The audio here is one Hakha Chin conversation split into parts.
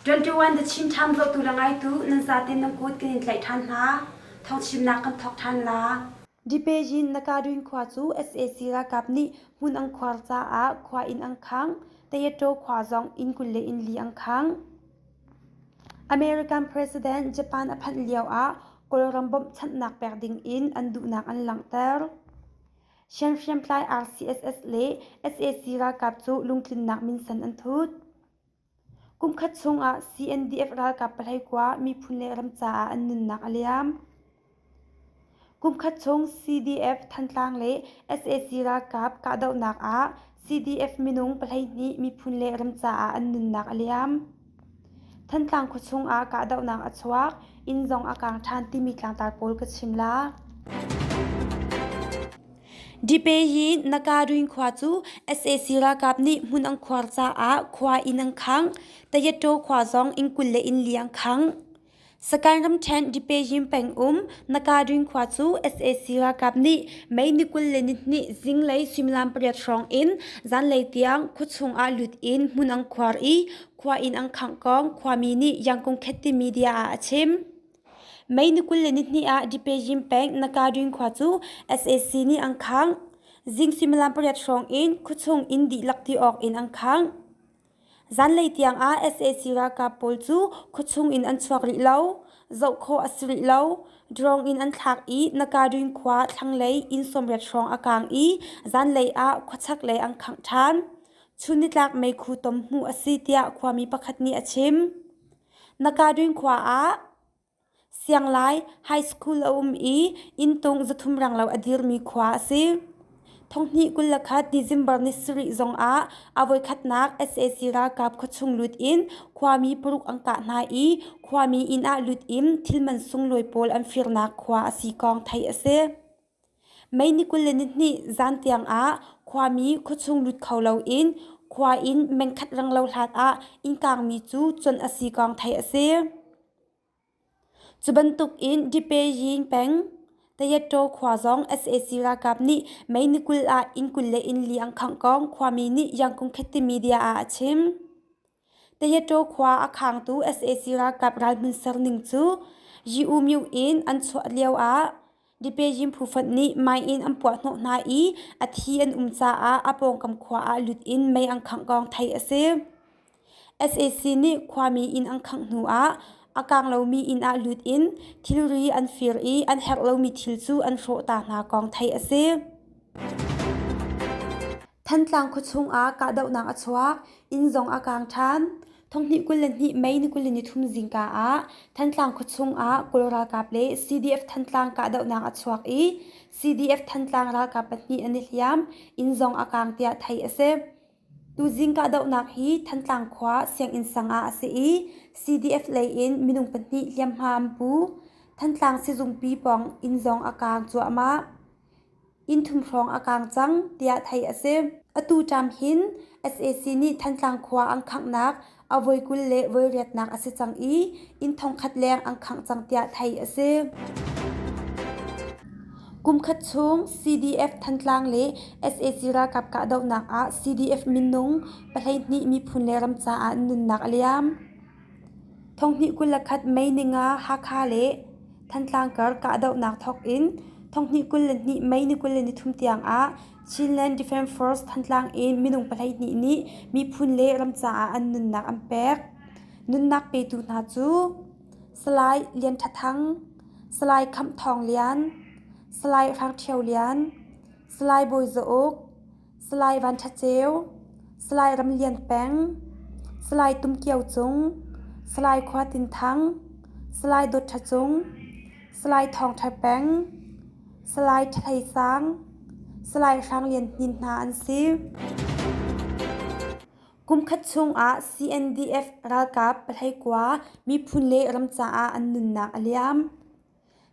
21 The Chin Times zohtu le ngaitu nan zaten nan kut kan in tlaih ṭhan hna. Thawngchimnak kan thawk ṭhan la. Dipejin Nakadwin khua cu sac ralkap nih hmun an khuar caah khua inn an khangh. Tayataw khua zong inn 24 an khangh. American President Japan a phanh lioah Kawlram bawmhchanhnak pek ding in an duhnak an langhter. Hriamhriamtlai RCSS le sac ralkap cu lungtlinnak minsen an thut. Kumkhat chungah CNDF ralkap pahleikua miphun le ram caah an nunnak a liam. Kumkhat chung CDF Thantlang le sac ralkap kahdohnak ah CDF minung 12 miphun le ram caah an nunnak a liam. Thantlang khuachung ah kahdohnak a chuak, inn zong a kaang ṭhan timi tlangtar pawl ka chim la. Dipeyi Nakarin khua cu sac ralkap nih hmun an khuar caah khua inn an khangh. Tayattaw khua zong inn 24 an khangh. Sagaing ramṭhen Dipeyim pengum Nakarin khua cu sac ralkap nih May ni 22 zinglei suimilam pariat hrawng in zanlei tiang khuachung ah lut in hmun an khuar i khua inn an khangh kong khuami nih Yangon Khetti media ah a chim. May ni 22 ah Dipeyim peng Nakarin khua cu sac nih an khangh. Zing suimilam pariat hrawng in khuachung inn dihlak ti awk in an khangh. Zanlei tiangah sac ralkap pawl cu khuachung in an chuak rih lo. Zoh khawh a si rih lo. Drone in an thlak i Nakadwin khua thlanglei inn 80 hrawng a kaang i zanlei ah khuachaklei an khangh ṭhan. Chun nitlak meikhu tom hmuh a si tiah khuami pakhat nih a chim. Nakadwin khua ah Sianglai High School a um i inntung 300 renglo a dirmi khua a si. Thonghnih 21 December ni sarih zongah a voikhatnak sac ralkap khuachung lut in khuami paruk an kah hna i khuami inn ah lut in thil man sunglawi pawl an firnak khua a si kong theih a si. May ni 22 zan tiang ah khuami khuachung lut kho loin khua in mengkhat renglo hlat ah inn kaangmi cu cuanh a si kong theih a si. Cu bantukin Dipeying peng Tayattaw khua zong sac ralkap nih May ni 20 ah inn 24 an khangh kong khuami nih Yangon Khetti media ah a chim. Tayattaw khua a khangtu sac ralkap ralhmun ser ning cu Yi-U Myo in an chuah lio ah Dipeying phufonh nih mei in an puahhnawh hna i a thi an um caah a pawngkam khua ah lut in mei an khangh kong theih a si. Sac nih khuami inn an khangh hnu ah a kaang lomi inn ah lut in thilri an fir i an herh lomi thil cu an hrawh ta hna kong theih a si. Thantlang khuachung ah kahdohnak a chuak, inn zong a kaang ṭhan. Thonghnih 22 May ni 23 zingka ah Thantlang khuachung ah Kawl ralkap le CDF Thantlang kahdohnak a chuak i CDF Thantlang ralkap pahnih an i hliam, inn zong a kaang tiah theih a si. Tuzing kahdohnak hi Thantlang khua sianginn sang ah a si i CDF lei in minung pahnih hliamhma an pu. Thantlang sizungpi pawng inn zong a kaang cuahmah. Inn thum hrawng a kaang cang tiah theih a si. Atu ṭam hin sac nih Thantlang khua an khanghnak a voi 20 le voi riatnak a si cang i inn thongkhat leng an khangh cang tiah theih a si. Kumkhat chung CDF Thantlang le sac ralkap kahdohnak ah CDF minung 12 miphun le ram caah nunnak a liam. Thonghnih 21 May ninga Hakha le Thantlang kar kahdohnak thawk in thonghnih 22 May ni 23 tiang ah Chinland Defence Force Thantlang in minung 12 nih miphun le ram caah an nunnak an pek. Nunnak petu hna cu Salai Lian Ṭha Thang, Salai Khamh Thawng Lian, Salai Hrang Ṭhio Lian, Salai Bawi Za Uk, Salai Van Ṭha Ceu, Salai Ram Lian Peng, Salai Tum Kio Cung, Salai Khua Tin Thang, Salai Dawt Ṭha Cung, Salai Thawng Ṭha Peng, Salai Ṭha Hlei Sang, Salai Hrang Lian Hnin hna an si. Kumkhat chungah CNDF ralkap pahleikua miphun le ram caah an nunnak a liam.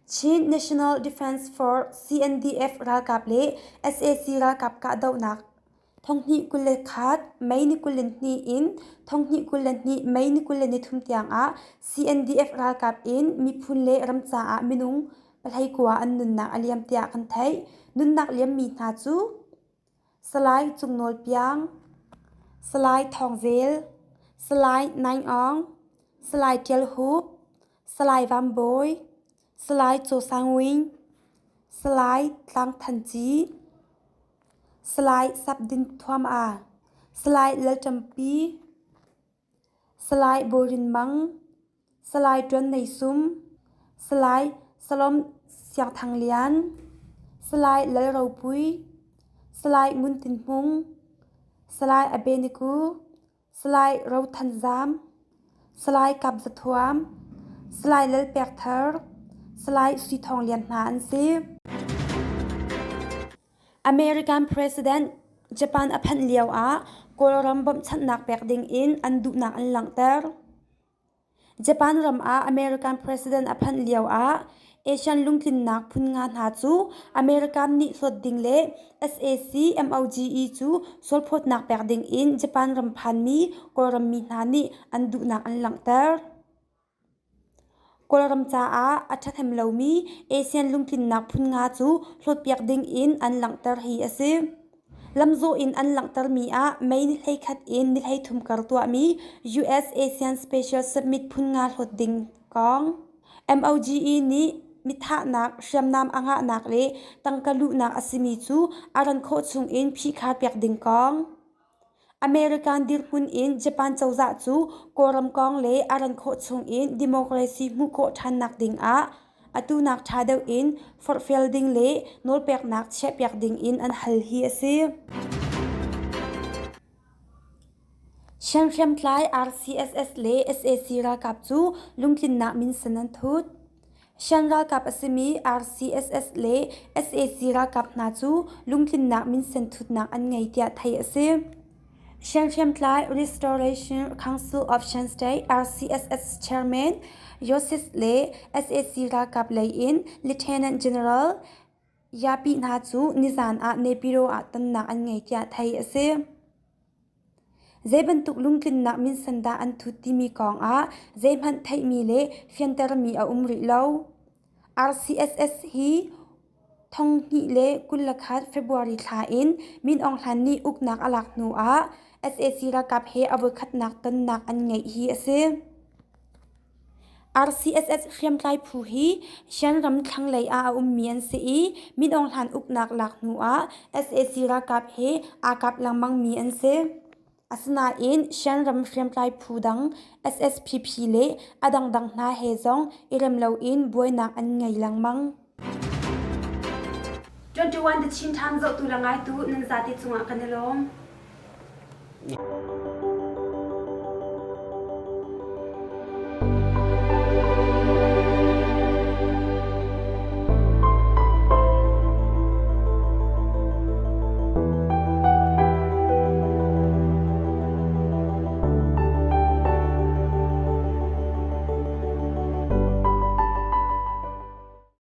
Chin National Defense Force CNDF ralkap le sac ralkap kahdohnak thonghnih 21 May ni 22 in thonghnih 22 May ni 23 tiang ah CNDF ralkap in miphun le ram caah minung pahleikua an nunnak a liam tiah kan theih. Nunnak liammi hna cu Salai Cung Nawl Piang, Salai Thawng Zel, Salai Naing Aung. Salai Ṭial Hup, Salai Vam Bawi, Salai Caw Sang Wing, Salai Tlang Than Ci, Salai Sap Din Thuam A, Salai Lal Ṭam Pi, Salai Bawi Rin Mang, Salai Ṭuan Nei Sum, Salai Salom Siang Thang Lian, Salai Lal Ropui, Salai Ngun Tin Hmung, Salai Abeniku, Salai Ro Than Zam, Salai Kap Za Thuam, Salai Lal Pek Thar, Salai Sui Thawng Lian hna an si. American President Japan a phanh lioah Kawlram bawmhchanhnak pek dingin an duhnak an langhter. Japan ram ah American President a phanh lioah ASEAN lungtlinnak phun nga hna cu American nih hlawt ding le sac MOGE cu sualphawtnak pek ding in Japan ram phanmi Kawlram mi hna nih an duhnak an langhter. Kawlram caah a ṭhahnem lomi ASEAN lungtlinnak phun nga cu hlawtpiak ding in an langhter hi a si. Lamzawh in an langhtermi ah May ni 11 in ni 33 kar tuahmi US-ASEAN Special Summit phun nga hlawt ding kong MOGE nih mithahnak, hriamnam a ngahnak le tangka luhnak a simi cu a ran khawh chungin phihkharpiak ding kong American dirhmun in Japan cozah cu Kawlram kong le a ran khawh chungin democracy hmuh khawh ṭhannak dingah atu nak ṭha deuh in forhfial ding le nawlpeknak chiahpiak ding in an hal hi a si. Shan hriamtlai RCSS le sac ralkap cu lungtlinnak minsen an thut. Shan ralkap a simi RCSS le sac ralkap hna cu lungtlinnak minsen thutnak an ngei tiah theih a si. Shan hriamtlai Restoration Council of Shan State RCSS Chairman Yosis le sac ralkap lei in Lieutenant General Yapi hna cu nizan ah Naypyidaw ah tonnak an ngei tiah theih a si. Zei bantuk lungtlinnak minsen dah an thut timi kong ah zeihmanh theihmi le fiantermi a um rih lo. RCSS hi 2021 February thla in Min Aung Hlaing nih uknak a lak hnu ah sac ralkap he a voikhatnak tonnak an ngeih hi a si. RCSS hriamtlai phu hi Shan ram thlanglei ah a ummi an si i Min Aung Hlaing uknak lak hnu ah sac ralkap he aa kap lengmangmi an si. Asinain Shan ram hriamtlai phu dang SSPP le a dangdang hna he zong i rem loin buainak an ngei lengmang. 21 The Chin Times zohtu le ngaitu nan zate cungah kan i lawm.